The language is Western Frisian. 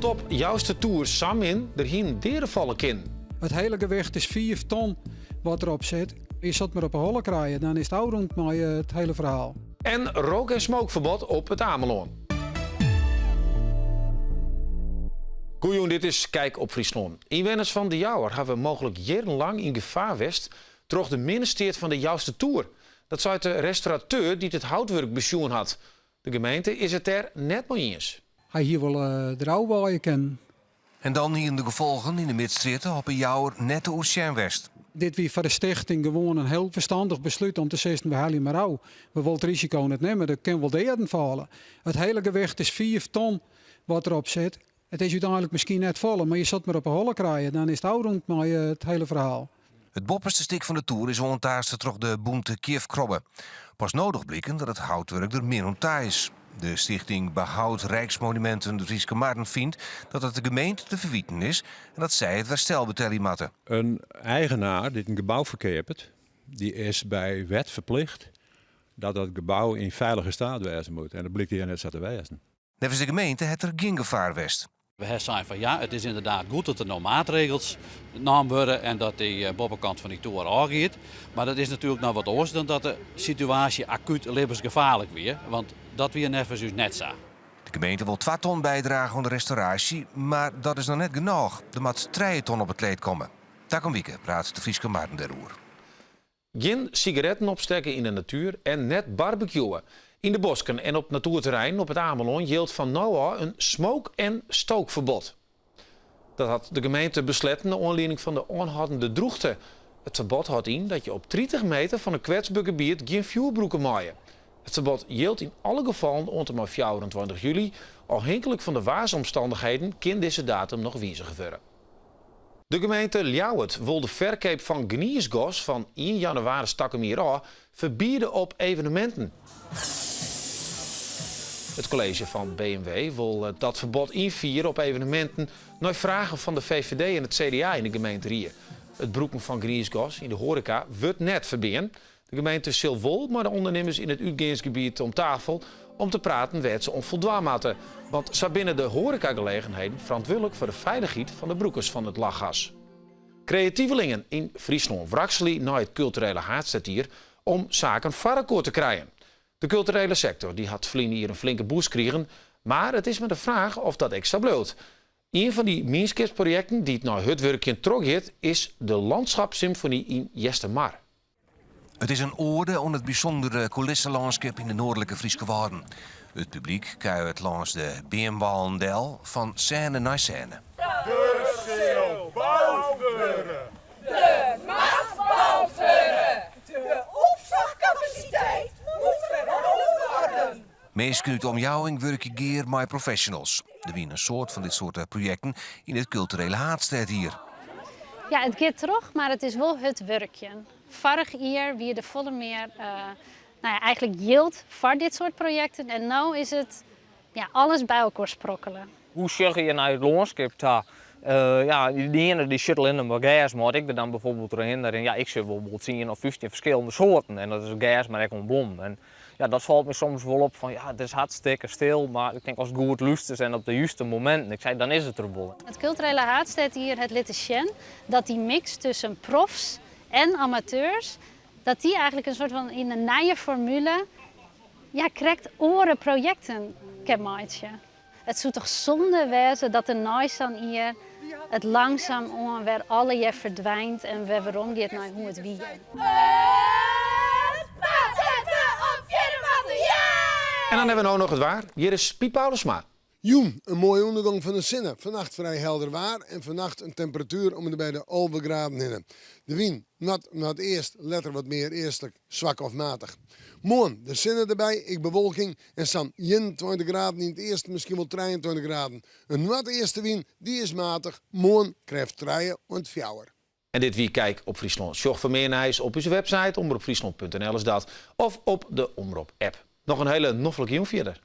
Top Jouster Toer sa min, der hienen deaden falle kinnen. It hiele gewicht is fiif ton wat derop sit. Je sil it mar op 'e holle krije, dan is it ôfrûn mei it hiele ferhaal. En rook en smookferbod op It Amelân. Goejûn, dit is Kijk op Fryslân. Ynwenners fan De Jouwer hawwe mooglik jierrenlang yn gefaar west troch de minne steat fan de Jouster Toer. Dat seit de restaurateur dy't it houtwurk besjoen hat. De gemeente is it dêr net mei iens. Hy hie wol derôf waaie kinnen. En dan hienen de gefolgen yn de Midstrjitte op 'e Jouwer net te oersjen west. Dit wie foar de stichting gewoan in hiel ferstandich beslút om te sizzen we helje mar ôf. We wolle it risiko net nimme, der kin wol deaden falle. It hiele gewicht is fiif ton wat derop sit. It is úteinlik miskien net folle, mar je sil it mar op 'e holle krije, dan is it ôfrûn mei it hiele ferhaal. It boppeste stik fan de toer is oantaaste troch de bûnte kjifkrobbe. Pas no docht bliken dat it houtwurk der min oan ta is. De stichting Behoud Rijksmonumenten De Fryske Marren fynt dat it de gemeente te ferwiten is en dat sy it werstel betelje moatte. In eigenaar dy't in gebou ferkeapet, dy is by wet ferplicht dat dat gebou yn feilige staat wêze moet en dat blykt hjir net sa te wêzen. Neffens de gemeente hat der gjin gefaar west. We ha sein fan ja, it is ynderdaad goed dat der no maatregels naam wurde en dat dy eh, boppekant fan dy toer ôfgiet. Mar dat is natuerlik noch wat oars dan dat de situaasje akút libbensgefaarlik wie, want dat wie neffens ús net sa. De gemeente wol twa ton bydrage oan de restauraasje, mar dat is noch net genôch. Der moat trije ton op it kleed komme. Takom wike praat De Fryske Marren dêroer. Gjin sigaretten opstekke yn de natuer en net barbecueë. Yn de bosken en op natoerterreinen op It Amelân jildt fan no ôf in smook en stookferbod. Dat hat de gemeente besletten nei oanlieding fan de oanhâldende drûchte. It ferbod hâldt yn dat je op 30 meter fan in kwetsber gebiet gjin fjoer brûke meie. It ferbod jildt yn alle gefallen oant en mei 24 july. Ofhinklik fan de waarsomstannichheden kin dizze datum noch wizige wurde. De gemeente Ljouwert wol de ferkeap fan gniisgas fan ien jannewaris takom jier ôf ferbiede op eveneminten. It kolleezje fan B en W wol dat ferbod ynfiere op eveneminten nei fragen fan de VVD en it CDA yn de gemeenterie. It brûken fan gniisgas yn de hoareka wurdt net ferbean. De gemeente sil wol mei de ûndernimmers yn it útgeansgebiet om tafel om te praten wêr't se oan foldwaan moatte. Want sa binne de hoarekagelegenheden ferantwurdlik foar de feilichheid fan de brûkers fan it lachgas. Kreativelingen yn Fryslân wrakselje nei it kulturele haadstêdjier om saken foar elkoar te krijen. De kulturele sektor dy hat ferline jier in flinke boost krigen, mar it is mar de fraach oft dat ek sa bliuwt. Ien fan dy mienskipsprojekten dy't nei hurd wurkjen trochgiet is de Landschapssymfonie yn Eastermar. It is in oade oan it bysûndere kûlisselânskip yn de noardlike Fryske Wâlden. It publyk kuiert lâns de beamwâlen del fan sêne nei sêne. Der sil boud wurde. Der moat boud wurde. De opslachkapasiteit moet verhoogd worden. Minsken út de omjouwing wurkje gear mei professionals. Der wiene in soad fan dit soarte projekten yn it kulturele haadstêdjier. Ja, it giet troch, mar it is wol hurd wurkjen. Foarich jier wie der folle mear, nou ja, eigentlik jild foar dit soart projekten en no is it ja, alles by elkoar sprokkele. Hoe sjogge je nei it lânskip ta? Ja, de iene dy sjocht allinnich mar gers, mar as ik der dan bijvoorbeeld trochhinne rin, ja, ik sjoch wol wol tsien of 15 ferskillende soarten en dat is gers, mar ek oan blommen. En ja, dat falt my soms wol op fan ja, it is hartstikke stil, mar ik tink ast goed lústerst en op de juste mominten, ik sei, dan is it der wol. It kulturele haadstêdjier hat litten sjen dat dy miks tusken profs en amateurs, dat dy eigentlik in soart fan yn in nije formule ja, krekt oare projekten kin meitsje. It soe toch sonde wêze dat der nei sa'n jier it langsum oan wer allegear ferdwynt en wer werom giet nei hoe it wie. En dan hawwe we no noch it waar. Hjir is Piet Paulusma. Jûn, in moaie ûndergong fan de sinne. Fannacht frij helder waar en fannacht in temperatuer om en by de 11 graden hinne. De wyn noard noardeast, letter wat mear eastlik, swak of matich. Moarn de sinne derby, ek bewolking en sa'n 21 graden yn it easten, miskien wol 23 graden. In noardeastewyn, dy is matich, moarn krêft trije oant fjouwer. En dit wie Kijk op Fryslân. Sjoch foar mear nijs op ús website omropfryslan.nl is dat of op de Omrop app. Noch in hiele noflike jûn fierder.